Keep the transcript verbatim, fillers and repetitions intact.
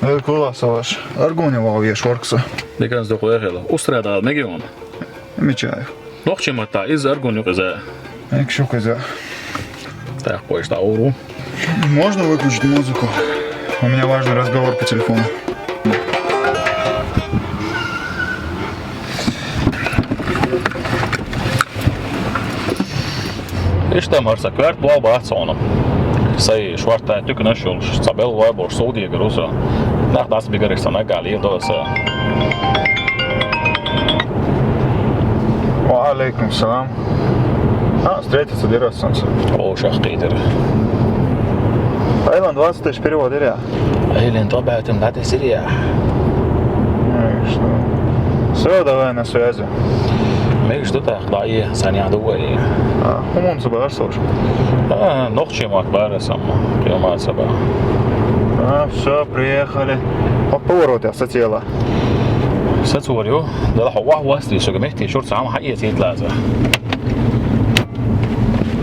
Эй, класс ваш. Аргуни вал веш воркса. Деканс дохуя хела. Устрада мегион. Мечаю. Нохчи мата из аргуни юкъиза. Экшу кыза. Так, кое-что ауру. Можно выключить музыку? У меня важный разговор по телефону. Иштта марса коьрта боху бац хьуна. Сай шортта туьканаш йолуш, цхьа белла вай болуш, Саудига руса. Нах дас бигар иштта наггахь лела до аса. Ва алейкум салам. А, встретиться дира ас санца. О, шах кхийдира. Айлан двадцать тысяч перевод дира. Айлен тӀо баьтам дӀатесирий ахь? Ну и что? Всё, давай на связи. Мегаш ду тӀаккха, дӀа а, санна ду вай. А, хӀуманца бара со уж? А, нохчийн мотт бара сан, кхин ма ца бара. А, всё, приехали. Хьо поворот я сацела. Сацор ю, дала хьо вахь вастий, шуга метте шура цхьа хӀума хьаэцийта лаза.